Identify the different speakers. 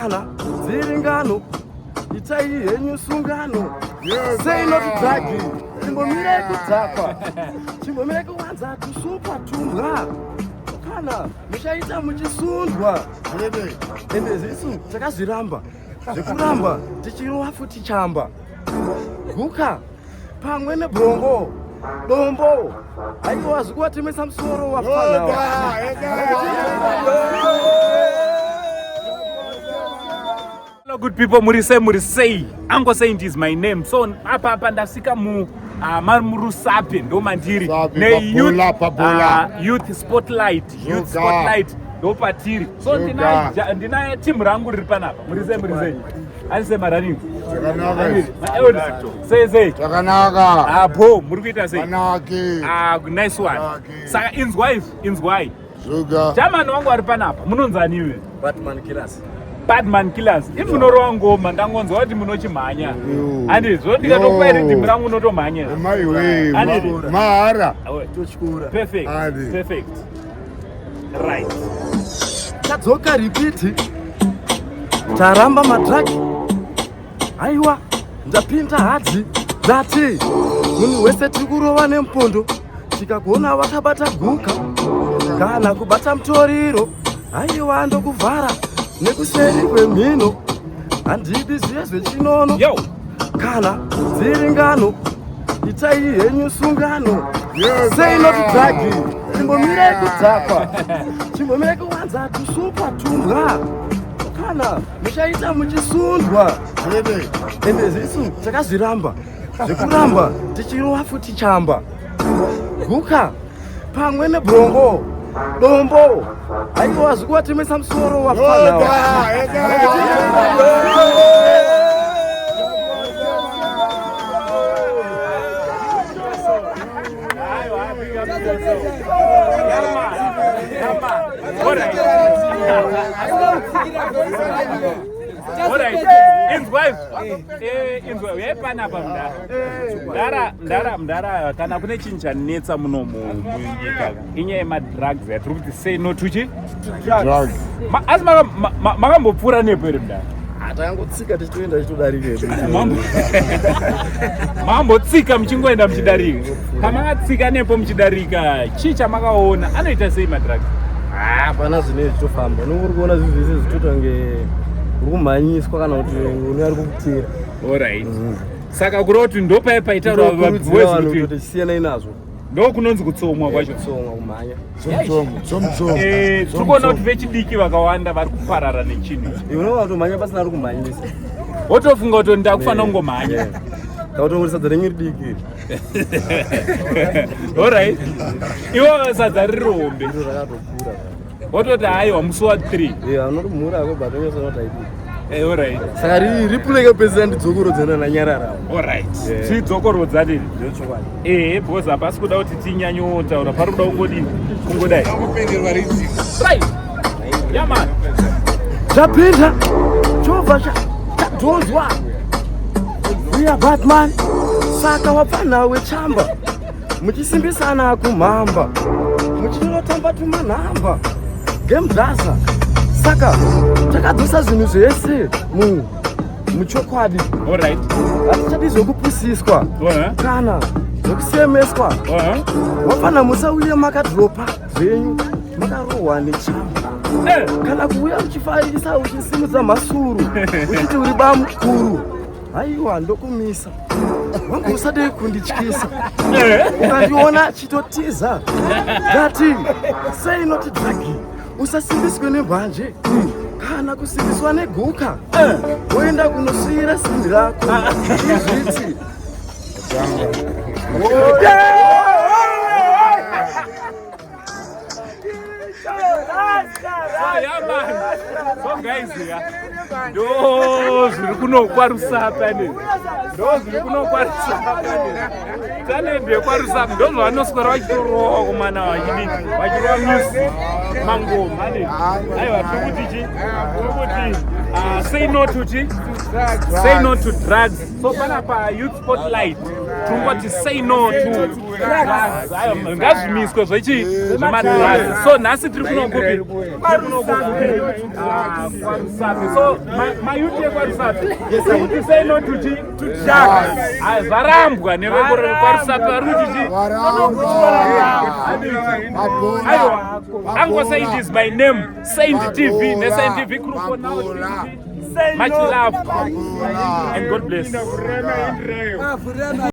Speaker 1: Kana dziri ngano itai henyu sungano sei not drug chimbomirai kudhakwa chimbomirai kuwanza tusupa tumbwa kana muchaita muchisundwa ende zisu takazviramba zvekuramba tichirova futi chamba guka pamwe nebhongo dombo aiwa zvikuvatemesa musoro wafana.
Speaker 2: Hello good people, muri sei muri sei? Uncle Saint is my name. So apa apa ndasvika mu uh, muRusape ndo mandiri ne youth, youth spotlight, youth spotlight ndo patiri. So ndina ndina team rangu riri panapa. Muri sei muri sei? Ani sei marani?
Speaker 3: Zvakanaka.
Speaker 2: Sei sei?
Speaker 3: Zvakanaka.
Speaker 2: Ah bo, muri kuita sei?
Speaker 3: Kanaki.
Speaker 2: Ah nice one. Saka inzwai inzwai.
Speaker 3: Zvoga.
Speaker 2: German wangu ari panapa. Munonzani iwe?
Speaker 1: Batman Killers.
Speaker 2: Badman Killers. Imi munorova ngoma ndangonzwa kuti munochimhanya. Handi zvo ndikatokupa iri dhimu rangu unotomhanya.
Speaker 3: Maiwe. Mahara.
Speaker 1: Totyora.
Speaker 2: Perfect. Perfect. Right.
Speaker 1: Tadzoka repeat. Taramba madragi. Aiwa ndapinda hadzi ndati munhu wese tiri kurova nemupondo tikagona wakabata guka kana kubata mutoriro aiwa ndokuvhara nekuseri kwemhino handidi zviye zvechinono kana dziri ngano itai henyu sungano sei not dragi chimbomirai kudhakwa chimbomirai kuwanza tusupa tumbwa kana muchaita muchisundwa ende zisu takazviramba zvekuramba tichirova futi chamba guka pamwe nebrongo dombo aiwa zvikuvatemesa musoro wafana.
Speaker 2: Inzwa izvi, inzwa uyai panapa mudara mudara mudara mudara kana kune chinhu chanetsa muno munyika inyaya yemadrugs yatiri kuti say no to chi asi makambopfuura nepo here mudara?
Speaker 1: Takangotsika tichitoenda tichitodarika.
Speaker 2: Mambotsika muchingoenda muchidarika. Pamakatsika nepo muchidarika chii chamakaona? Anoita sei madrugs?
Speaker 1: Hapana zvinenge zvichitofamba. Unenge uri kuona zvinhu zvese zvichitoita kunge uri kumhanyiswa kana kuti une ari kukutera.
Speaker 2: Alright. Saka kureva kuti ndopaye paita
Speaker 1: vanhu kuti siyanai nazvo.
Speaker 2: Ndokunonzi kutsomwa kwacho.
Speaker 1: Kutsomwa kumhanya.
Speaker 2: Tiri kuona kuti vechidiki vakawanda vari kuparara nechinhu
Speaker 1: ichi. Iwe unenge watomhanya pasina ari kumhanyisa.
Speaker 2: Wotofunga kuti ndakufanira kungomhanya.
Speaker 1: Tautongori sadza renyu ridiki.
Speaker 2: Alright. Iwo sadza riri hombe.
Speaker 1: Ndiro rakatokura.
Speaker 2: Wototi haiwa musi wa 3.
Speaker 1: Yeah, unotomhura ako but unonyatsoona kuti haidiki.
Speaker 2: Alright.
Speaker 1: Saka ripuleke pedzisira ndidzokorodzana nanyarara.
Speaker 2: Alright. Tidzokorodza nini?
Speaker 1: Ndochokwadi.
Speaker 2: Ehe, because hapasi kuda kuti tinyanyotaura, pari kuda kungodini? Kungodai. Right. Yeah man.
Speaker 1: Zvapinda chobva chadhonzwa. We are Batman. Saka wapfana wechamba muchisimbisana kumhamba muchinotamba tumanhamba game blazer. Saka takadzosa zvinhu zvese muchokwadi.
Speaker 2: Alright.
Speaker 1: Hatichadi zvekupusiswa kana zvekusemeswa. Wafana musauye makadropa zvenyu makarohwa nechamba kana kuuya uchifarisa uchisimudza mhasuru uchiti uri bamukuru. Haiwa ndokumisa wangu, usade kundityisa ukandiona chitotiza. Ndati sei not dragi usasimbiswe nembanje kana kusimbiswa neguka woenda kunosvira simbi rako izviti.
Speaker 2: So guys, ndo zviri kunokwarusa ne ndo zviri kunokwarusa talent yekwarusa ndo zvavanoswera vachitorowa kumana vachidi vachirova music mangoma ne aiwa tiri kuti chi tiri kuti say no to chi say no to drugs. So panapa youth spotlight. Tirikungoti say no to drugs. Aiwa, ngazvimiswe zvechi zvemadrugs. So nhasi tiri kuno kupi? Tiri kuno kupi? Ah, kwaRusape. So mayouth ekwaRusape kuti say no to chi? To drugs. Ah, zvarambwa nevekwaRusape, vari kuti chi? Aiwa, Uncle Saint is my name. Saint TV neSaint TV crew for now. Much love and God bless.